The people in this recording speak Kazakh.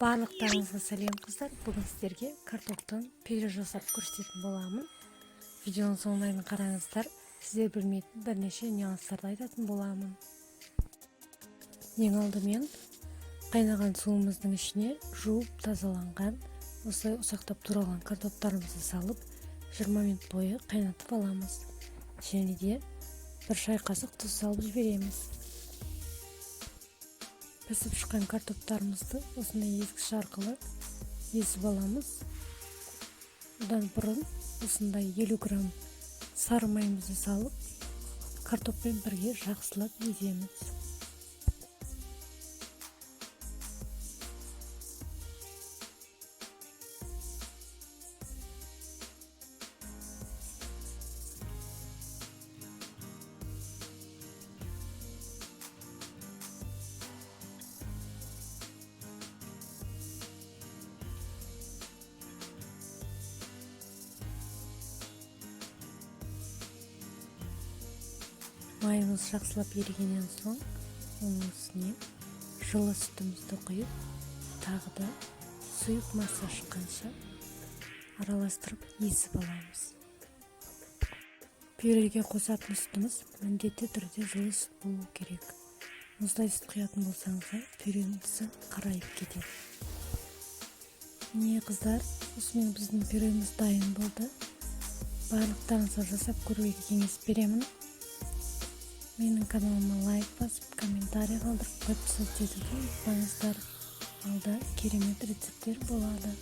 Барлықтарыңызға сәлем, қыздар! Бүгін сіздерге картоптан пюре жасап көрсететін боламын. Видеоның соңына дейін қараңыздар, сіздер білмейтін бірнеше нюанстарды айтатын боламын. Ең алдымен қайнаған суымыздың ішіне жуып тазаланған, осылай ұсақтап туралған картоптарымызды салып, 20 минут бойы қайнатып аламыз және де 1 шай қасық тұз салып жібереміз. Пісіп шыққан картоптарымызды осындай езгіш арқылы езіп аламыз. Одан бұрын осындай 50 грамм сары майымызды салып, картоппен бірге жақсылап еземіз. Майымыз жақсылап ерігеннен соң, оның үстіне жылы сүтімізді құйып, тағы да сұйық масса шыққанша араластырып, езіп аламыз. Пюреге қосатын сүтіміз міндетті түрде жылы сүт болу керек. Мұздай сүт құятын болсаңыздар, пюренің түсі қарайып кетеді. Міне, қыздар, осымен біздің пюреміз дайын болды. Барлықтарыңызға жасап көруге кеңес беремін. Менің каналыма лайк басып, комментарий қалдырып, подписаться етуді ұмытпаңыздар. Алда керемет рецепттер болады.